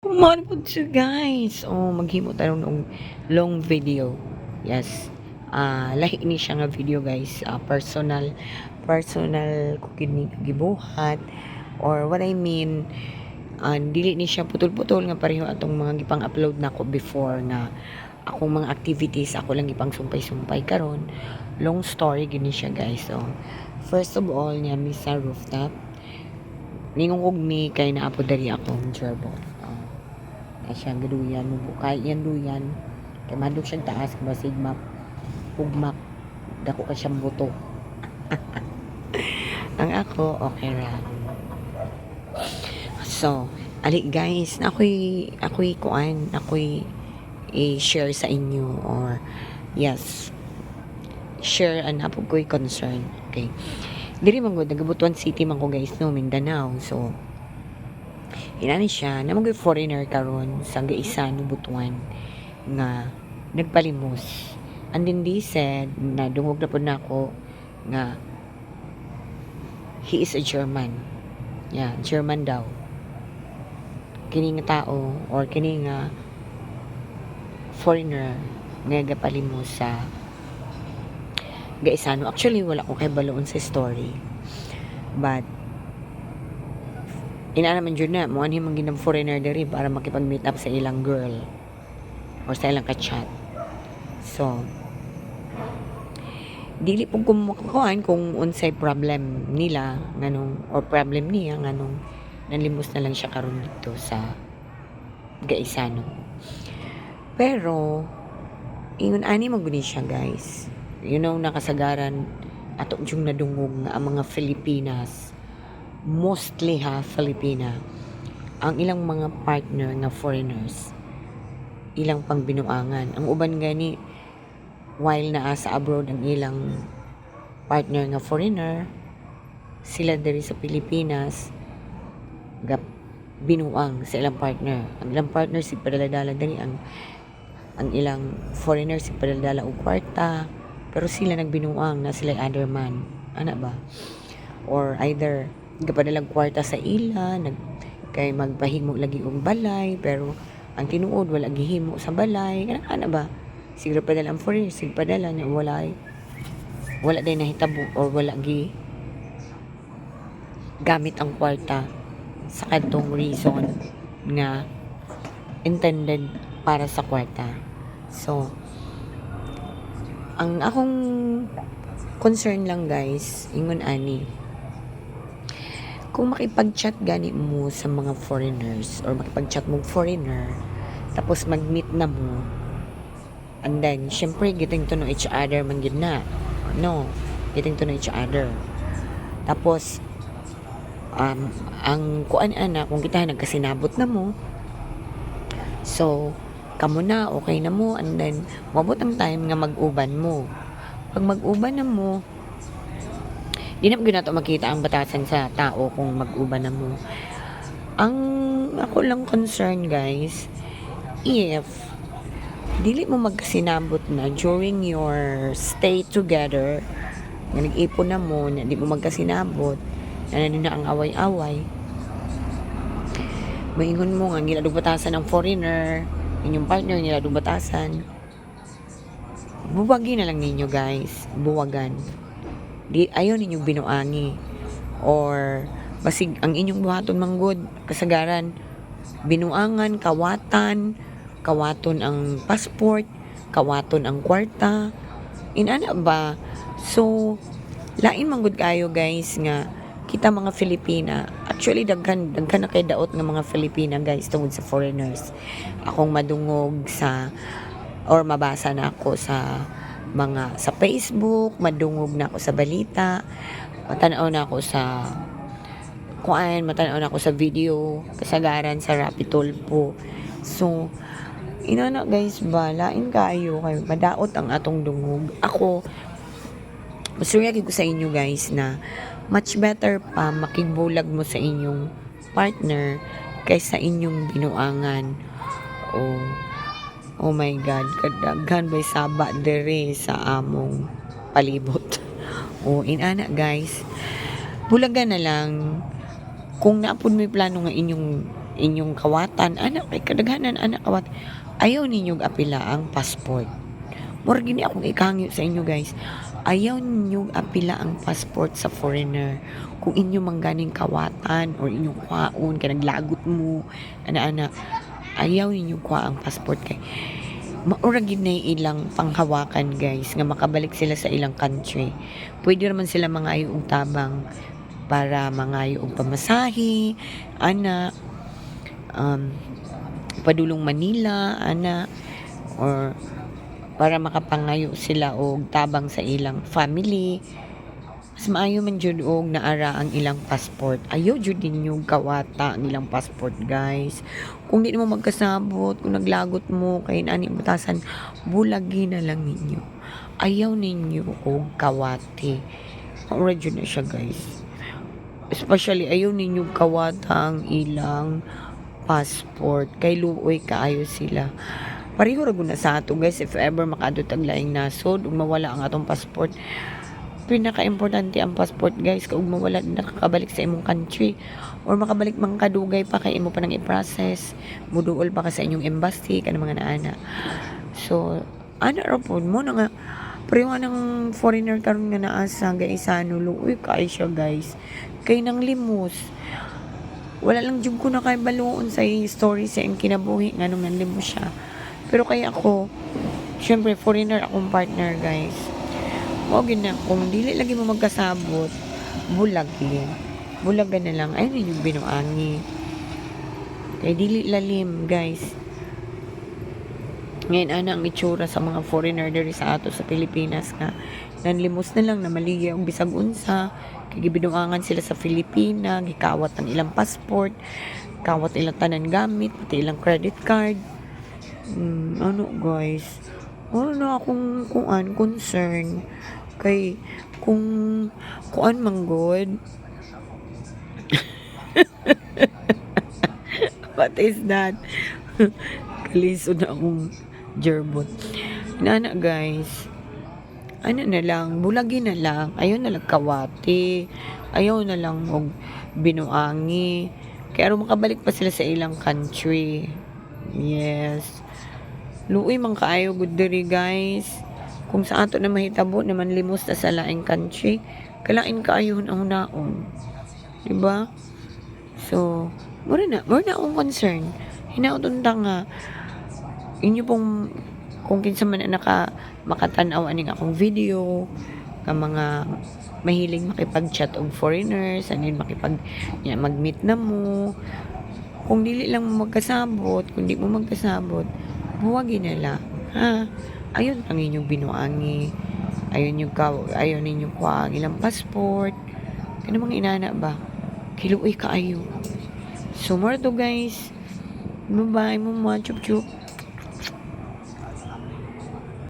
Man po siya, guys. Oh, maghimo tayo ng long video. Yes. Ah, lahi ni siya nga video, guys. Ah, personal personal ko kini gibuhat or what I mean, dili ni siya putol-putol nga pareho atong mga gipang-upload nako before nga akong mga activities ako lang gipang sumpay-sumpay. Karon, long story gini siya, guys. So first of all, niya mi sa rooftop, ningungog mi kay naa po diri akong gerbil. Oh. Ay siya gaduyan mo bukay yan duyan kay madlok siyang taas, basig map ugmak, dako ka siyang buto. Ang ako, okay ra. So ali, guys, na ako'y kuan, ako'y i-share sa inyo or yes, share an apo ko'y concern. Okay, diri man gud, naga-Butuan City man ko, guys, no, Mindanao. So inani siya na mga foreigner karon sa Gaisano, Butuan nga nagpalimos. And then they said na dungog na pud nako nga he is a German. Yeah, German daw kini nga tao or kini nga foreigner nga gapalimos sa Gaisano. Actually, wala ko kay baloon sa story, but ina naman jud na mo anhi man ginang foreigner diri para makipag-meet up sa ilang girl or sa ilang ka-chat. So dili pud ko makakuan kung unsay problem nila nganong or problem niya nganong nanlimos na lang siya karon dito sa Gaisano. Pero ingon ani man gud ni siya, guys. Nakasagaran ato yung nadungog nga ang mga Filipinas, mostly ha, Filipina, ang ilang mga partner nga foreigners ilang pang binuangan. Ang uban gani, while naa sa abroad ang ilang partner nga foreigner, sila diri sa Pilipinas ga binuang sa ilang partner. Ang ilang partner si padala-dala diri, ang ilang foreigner si padala-dala og kwarta, pero sila nagbinuang na sila other man ana ba, or either gapadalag kwarta sa ila nag kay magpahimo lagi og balay, pero ang tinuod wala gihimo sa balay kana ana ba. Siguro padala ang foreigner, sige padala niya, wala wala day nahitabo or wala gi gamit ang kwarta sa kadtong reason nga intended para sa kwarta. So ang akong concern lang, guys, ingon ani: kung makipag-chat gani mo sa mga foreigners or makipag-chat mo foreigner, tapos mag-meet na mo, and then syempre getting to know each other man gid na, no? Getting to know each other, tapos ang kuan ana, kung kita nagkasinabot na mo, so kamo na, okay na mo, and then mabot ang time nga mag-uban mo. Pag mag-uban na mo, di na gyud nato makita ang batasan sa tao kung mag-uban na mo. Ang ako lang concern, guys, if dili mo magkasinabot na during your stay together nga nag-ipon na mo na di mo magkasinabot na na ang away-away, maingon mo nga ngila batasan ang foreigner, inyong partner ngila batasan, buwagin na lang ninyo, guys. Buwagan. Di ayaw ninyong binuangi or basig ang inyong buhaton manggod kasagaran binuangan, kawatan, kawaton ang passport, kawaton ang kwarta, inana ba. So lain man gud kayo, guys, nga kita mga Filipina. Actually, daghan daghan na kay daot nga mga Filipina, guys, tungod sa foreigners. Akong madungog sa or mabasa na ako sa mga sa Facebook, madungog na ako sa balita, matanaw na ako sa kuan, matanaw na ako sa video, kasagaran sa Rapi Tulfo. So inana, guys ba, lain kaayo kay madaot ang atong dungog. Ako, masurya ko sa inyo, guys, na much better pa makigbulag mo sa inyong partner kaysa inyong binuangan. Oh, oh my God, kadaghan bay saba dere sa among palibot. Oh, inana, guys. Bulagan na lang kung naa pud may plano nga inyong Inyong kawatan ana kay kadaghanan ana kawat. Ayaw ninyo apila ang passport. Mura gini akong ikangyo sa inyo, guys. Ayaw ninyo apila ang passport sa foreigner. Kung inyo man ganing kawatan or inyong kwaon kay naglagot mo ana-ana, ayaw ninyo kuha ang passport kay maura gid na ilang panghawakan, guys, nga makabalik sila sa ilang country. Pwede naman sila mangayo og tabang para mangayo og pamasahe ana, padulong Manila ana, or para makapangayo sila og tabang sa ilang family. Mas maayo man jud og naara ang ilang passport. Ayaw jud ninyo kawata ang ilang passport, guys. Kung di mo magkasabot, kung naglagot mo kay ani butasan, bulagi na lang ninyo. Ayaw ninyo og kawati. Maura jud na siya, guys. Especially ayaw ninyo kawata ang ilang passport kay luoy kaayo sila. Pareho ra gud na sa ato, guys. If ever makaadto tag laing nasod ug mawala ang atong passport, pinaka-importante ang passport, guys, kay ug mawala, nakakabalik sa imong country or makabalik man kadugay pa kay imo pa nang i-process, muduol pa ka sa inyong embassy kanang mga naana. So ana ra pod mo na nga pareho ng foreigner karon nga naa sa Gaisano. Luoy kaayo siya, guys, kay nang limos. Wala lang jud ko nakaibaluon sa story sa iyang kinabuhi nganong nanlimos siya. Pero kay ako, syempre foreigner akong partner, guys. Mao gyud na, kung dili lagi mo magkasabot, bulag bulagan na lang. Ayun yung binuangi kay dili lalim, guys. Ngayon ana ang itsura sa mga foreigner diri sa ato sa Pilipinas nga nanlimos na lang na maligya og bisag unsa kay gibinuangan sila sa Pilipina, gikawat ang ilang passport, kawat ilang tanan gamit, pati ilang credit card. Ano guys, ano na akong kuan concern kay kung kuan man gud. What is that? Kalisod na akong gerbot. Nana, guys, ano na lang, bulagi na lang. Ayaw na lang kawati. Ayaw na lang og binuangi. Kaya aron makabalik pa sila sa ilang country. Yes. Luoy man kaayo gud diri, guys. Kung sa ato na mahitabo naman limos na sa laing country, kalain kaayo ang hunaon. Diba? So, mura na akong concern. Hinaot unta nga inyo pong kung kinsa man ang makatan-aw aning akong video nga mga mahilig makipag-chat og foreigners and then makipag ya, mag-meet na mo, kung dili lang mo magkasabot, kung di mo magkasabot, buwagi na lang ha. Ayon ang inyong binuangi, ayon yung ka, ayon ninyo kuha ang ilang passport kano mga inana ba, kiluoy kaayo. So more to, guys. Bye bye mo, chup chup.